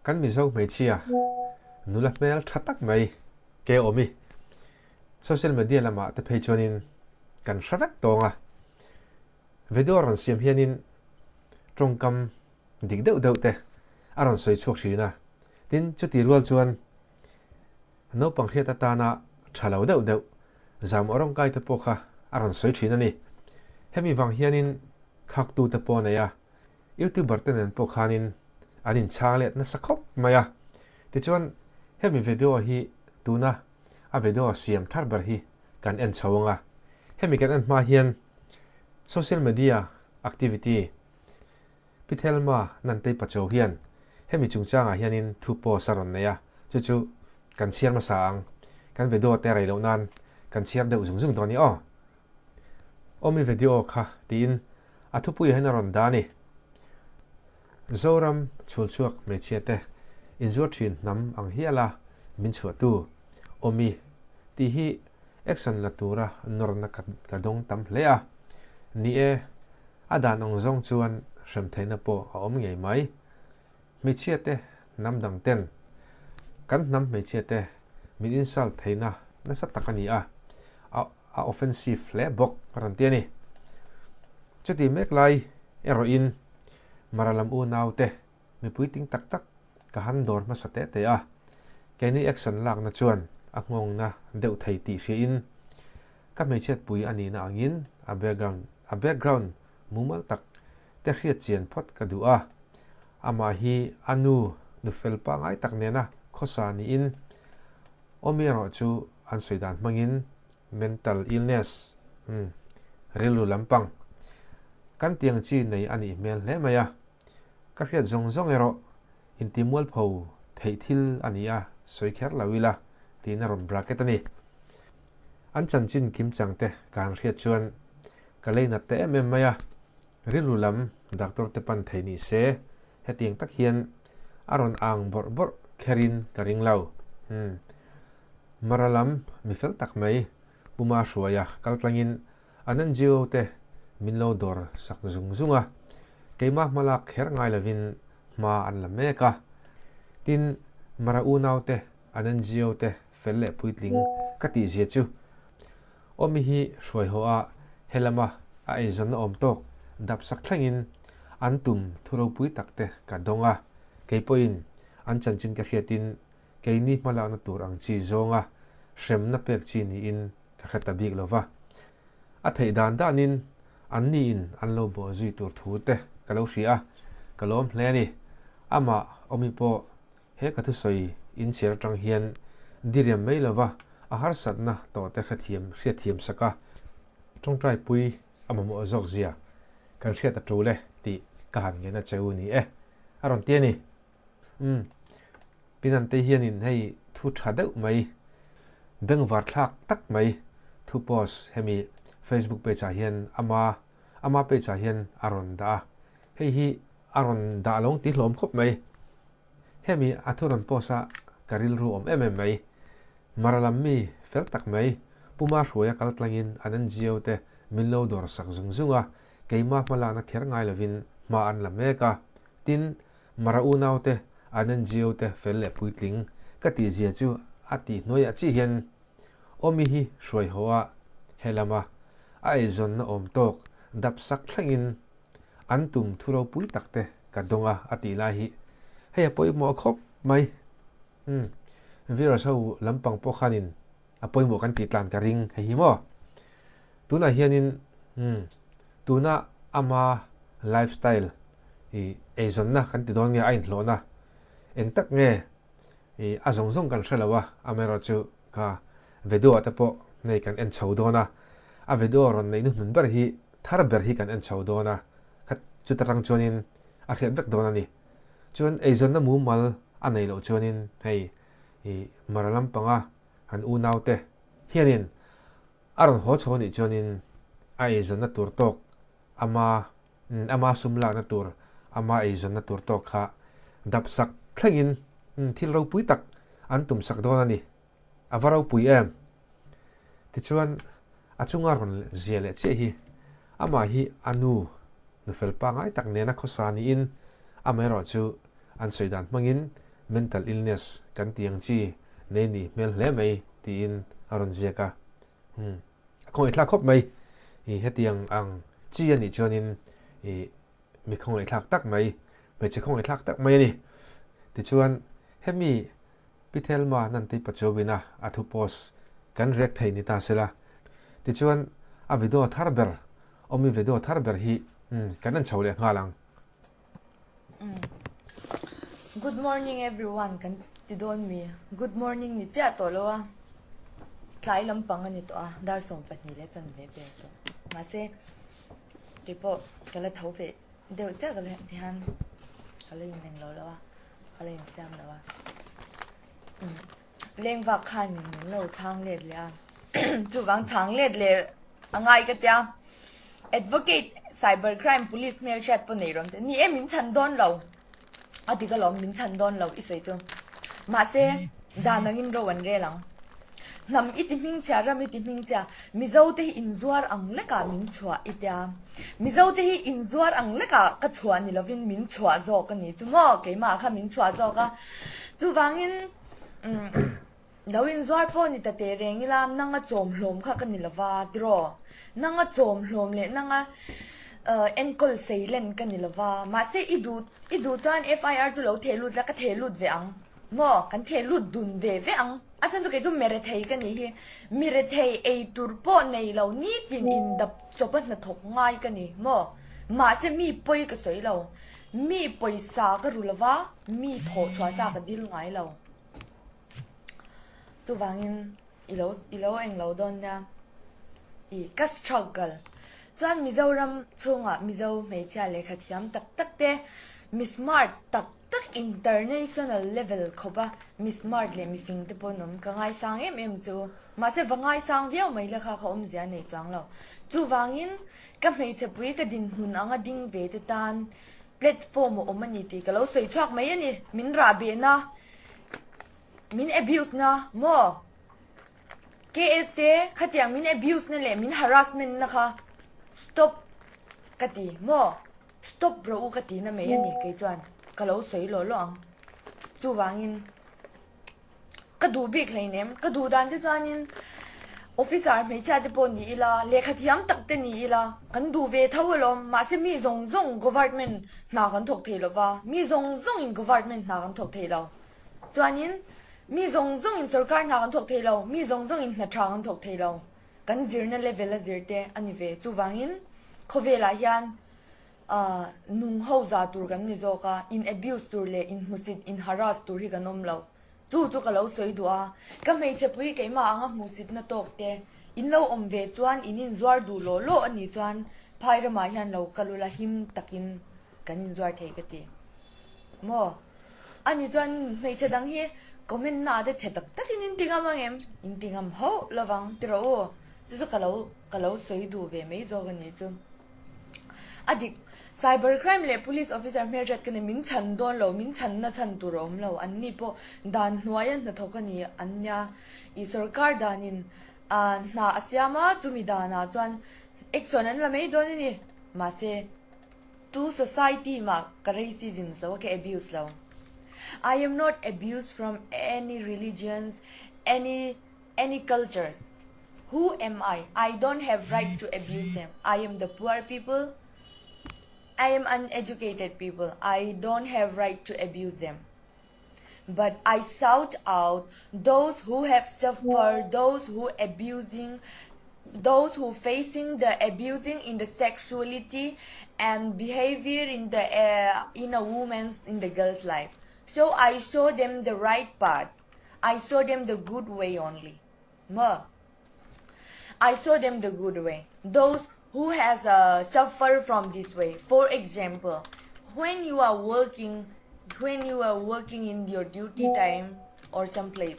Kan Mizo hmeichhia nula hmel tha tak mai ke awm i social media lamah te phei chuanin kan hre vek tawng a. Video rawn siam hianin tawngkam dik deuh deuh te a rawn sawi chhuak thin a. Tin, chuti rual chuan naupang hriat atana tha lo deuh deuh zam aw rawngkai te pawh kha a rawn sawi thin a ni. Hemi vang hianin khaktu te pawh a nei a, Youtuber te nen pawh khanin an inchhang let nasa khawp mai a. Tichuan, hemi video hi tuna a video siam thar ber hi kan en chho ang a. Hemi kan en hma hian social media activity Pi Thelma Nantei Pacho hian hemi chungchangah hianin thu post a rawn nei a, chu chu kan chhiar hmasa ang. Kan video te rei loh nan kan chhiar deuh zung zung dawn i aw. Awmi video kha tiin a thupuiah hian a rawn dah a ni. Zoram chhulchhuak hmeichhia te inzuar thin hnam ang hiala min chhuahtu Awmi tih hi action la tura nawrna ka dawng tam hle a. Ni e, a dan ang zawng chuan hrem theihna pawh a awm ngei mai. Hmeichhia te hnam dang ten kan hnam hmeichhia te min insult theihna nasa tak a ni a, a offensive hle bawk a rawn ti a ni. Chuti mek lai erawhin Mara lam unau te mipui ting tak tak ka han dawr hmasa teh teh a, keini action lakna chuan a nghawngna deuh thei tih hriain ka hmeichhiatpui a nihna angin a background a background mumal tak te hriat chian phawt ka duh a, amah hi a nu nu fel pangai tak nena khawsa niin awmi erawh chu an sawi dan hmangin mental illness, umm, rilru lampang kan tiang chi nei a nih hmel hle mai a, ka hriat zawng zawng erawh intimualpho theih thil a ni a, sawi kher lo ila tiin a rawn bracket a ni. An chanchin kimchang te ka han hriat chuan ka lei nat ta em em mai a, rilru lam doctor te pan thei ni se hetiang tak hian a rawn ang bawrh bawrh kherin ka ring lo. Umm. Mara lam mi fel tak mai Puma hruaia kal tlangin an NGO te min lo dawr sak zung zung a, keimah hmalak kher ngai lovin hma an la mek a. Tin, Mara unau te an NGO te fel leh puitling ka tih zia chu Awmi hi hruai haw a helama a eizawnna awm tawk dap sak thlengin an tum thu ropui tak te ka dawng a, kei pawhin an chanchin ka hriatin keini hmalakna tur ang chi zawnga hremna pek chi niin ka hre ta bik lo va. A theih dan danin anniin an lo bawh zui tur thu te ka lo hria a, ka lawm hle a ni. Amah Awmi pawh He ka thusawi inchhiar atang hian diriam mai lova a harsatna tawhte hrethiam hriatthiam sak a, tawngtaipui a mamawh zawk zia kan hriat a tul e tih ka han ngen a che u ni e, a rawn ti a ni. Umm, Pinante hianin hei thu tha deuh mai, bengvar thlak tak mai thu post hemi Facebook page ah hian ama ama page ah hian a rawn dah a, hei hi a rawn dah lo ang tih hlawm khawp mai. Hemi a thu rawn post a ka rilru awm em em mai. Mara lam mi fel tak mai, Puma hruaia kal tlangin an NGO te min lo dawr sak zung zung a, keimah hmalakna kher ngai lovin hma an la mek a. Tin, Mara unau te an NGO te fel leh puitling ka tih zia chu a tih hnuaiah chiah hian Awmi hi hruai haw a helama a eizawnna awm tawk dap sak thlengin an tum thu ropui tak te ka dawng a a tih lai hi hei a pawimawh khawp mai. Umm virus ho lampang pawh khanin a pawimawh kan tih tlan ka ring hei hi maw. Tunah hianin umm tuna ama lifestyle ih eizawnna kan ti dawn nge a inhlawhna eng tak nge ih a zawng zawng kan hre lo a, amaherawhchu kha video ah te pawh hei kan en chho dawn a, a video rawn neih hnuhnun ber hi Thar ber hi kan en chho dawn a, kha chuta tang chuanin a hriat vek dawn a ni. Chuan eizawnna mumal a neih loh chuanin hei i Mara lampanga an unaute hianin a rawn haw chho a nih chuanin a eizawnna tur tawk ama ama sum lakna tur ama eizawnna tur tawk kha dap sak thlengin thil ropui tak an tum sak dawn a ni. A va ropui em? Tichuan, a chunga rawn zia leh chiah hi amah hi a nu nufel pangngai tak nena khawsa niin amaherawhchu an sawi dan hmangin Mental illness kan tih ang chi nei nih hmel hle mai tiin a rawn ziak a. Umm a khawngaihthlak khawp mai. Ih hetiang ang chi a nih chuanin ih mi khawngaihthlak tak mai, hmeichhe khawngaihthlak tak mai a ni. Tichuan hemi Pi Thelma Nantei Pachowina a thu post kan react thei ni ta sela. Tichuan a video thar ber awmi video thar ber hi kan en chho leh nghal ang. Good morning everyone kan ti dawn mi? Good morning ni chiah tawh lo a, tlai lampang a ni tawh a, dar 12 leh chanve vel tawh. Mahse keipawh ka la tho ve deuh chiah ka la tihian ka la ineng lo lo a, ka la insiam lo a. Leng vak khanin min lo chhang let leh a, chuvang chhang let leh a ngai ka tia. Advocate cyber crime police hmelhriat pawh nei rawm che ni e min chhan dawn lo a ti ka lawm min chhan dawn lo i sawi chu mahse dan angin ro an rel ang hnam i ti hmingchhia ram i ti hmingchhia mizo te hi inzuar ang lekah min chhuah i tia mizo te hi inzuar ang lekah ka chhuah ni lovin min chhuah zawk a ni chu maw keimah kha min chhuah zawk a chuvangin umm. Lo inzuar pawh ni ta teh reng ila, nanga chawm hlawm kha ka ni lova, tiraw? Nanga chawm hlawm leh nanga enkawl sei len ka ni lova. Mahse i duh i duh chuan FIR chu lo theh lut la, ka theh lut ve ang. Maw? Kan theh lut dun ve ve ang. A chhan chu kei chu mirethei ka nih hi. Mirethei ei tur pawh nei lo, nitin indap chawpa hnathawk ngai ka ni, maw? Mahse mi pawi ka sawi lo. Mi pawisa ka ru lova, mi thawh chhuah sa ka dil ngai lo. Chuvangin i lo i lo eng lo dawn nia i ka struggle chuan Mizoram chhungah Mizo hmeichhia lehkha thiam tak tak te mi smart tak tak international level khawp a mi smart leh mifing te pawh an awm ka ngaisang em em chu mahse va ngaisang viau mai la kha kha awmzia nei chuang lo chuvangin ka hmeichhe pui ka dinhmun anga ding ve te tan Platform a awm a ni tih ka lo sawi chhuak mai a ni. Min rah behna, min abuse na maw? KS te khatiang min abuse na leh min harassment na kha stop ka ti maw? Stop rawh u ka ti na mai a ni kei chuan ka lo sawi lawh lawh ang. Chuvangin. Ka duh bik hleinem, ka duh dan te chuanin officer hmeichhia te pawh ni ila, lehkha thiam tak te ni ila, kan duh ve tho alawm, mahse mi zawng zawng government hna kan thawk thei lova, mi zawng zawngin government hna kan thawk thei lo, chuanin mi zawng zawngin sorkar hna kan thawk thei lo, mi zawng zawngin hna tha kan thawk thei lo, kan zirna level a zir te a ni ve, chuvangin khawvelah hian nung ho za tur kan ni zawk a, in abuse tur leh in hmusit, in harass tur hi kan awm lo. Chu chu ka lo sawi duh a, ka hmeichhe pui keimah anga hmuhsitna tawk te, in lo awm ve chuan in inzuar duh lawh lawh a nih chuan phai ramah hian lo kal ula him takin kan inzuar thei ka ti. Maw? A nih chuan hmeichhe dang hi comment na ah te chhe tak takin in ti ngam ang em? In ti ngam hauh lovang ti rawh u. Chu chu ka lo ka lo sawi duh ve mai zawk a nih chu. A dik, cyber crime leh police officer hmelhriat ka ni, min chhan dawn lo, min chhanna chhan tur a awm lo, an ni pawh dan hnuaia hnathawk a ni an nia, ih sorkar danin ah hna a siam a, chumi danah chuan action an la mai dawn a ni, mahse tu society mah ka racism lo a, ka abuse lo, I am not abuse from any religions, any. Any cultures. Who am I? I don't have right to abuse them. I am the poor people. I am uneducated people. I don't have right to abuse them. But I shout out those who have suffered, those who abusing, those who facing the abusing in the sexuality and behavior in the uh, in a woman's in the girl's life. So I show them the right path. I show them the good way only. Ma. I show them the good way. Those who has uh, suffered from this way. For example, when you are working, when you are working in your duty time or some place,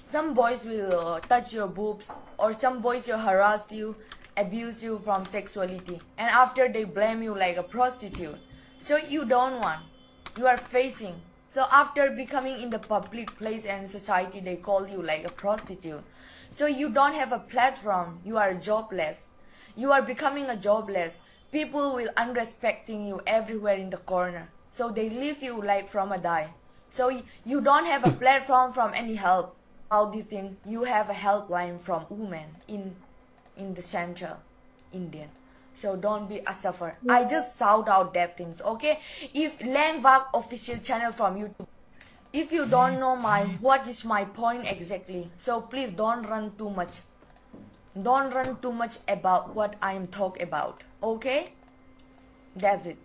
some boys will uh, touch your boobs or some boys will harass you, abuse you from sexuality, and after they blame you like a prostitute. So you don't want. You are facing So after becoming in the public place and society, they call you like a prostitute. So you don't have a platform. You are jobless. You are becoming a jobless. People will unrespecting you everywhere in the corner. So they leave you like from a die. So you don't have a platform from any help all this thing you have a helpline from women in in the central Indian so don't be a suffer I just shout out that things okay if Lengvak official channel from YouTube if you don't know my what is my point exactly so please don't run too much don't run too much about what I am talk about okay that's it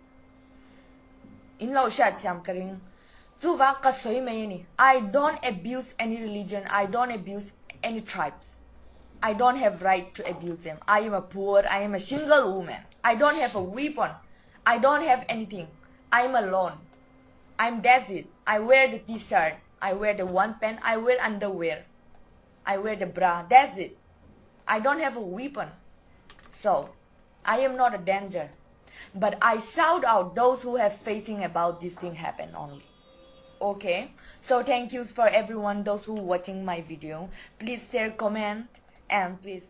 In lo hriat thiam ka ring. Chuvang ka sawi mai a ni. I don't abuse any religion, I don't abuse any tribes. I don't have right to abuse them. I am a poor, I am a single woman. I don't have a weapon. I don't have anything. I am alone. I am that's it. I wear the t-shirt, I wear the one pant, I wear underwear. I wear the bra. That's it. I don't have a weapon. So, I am not a danger but I shout out those who have facing about this thing happen only. Okay, so thank yous for everyone those who watching my video. Please share, comment and please.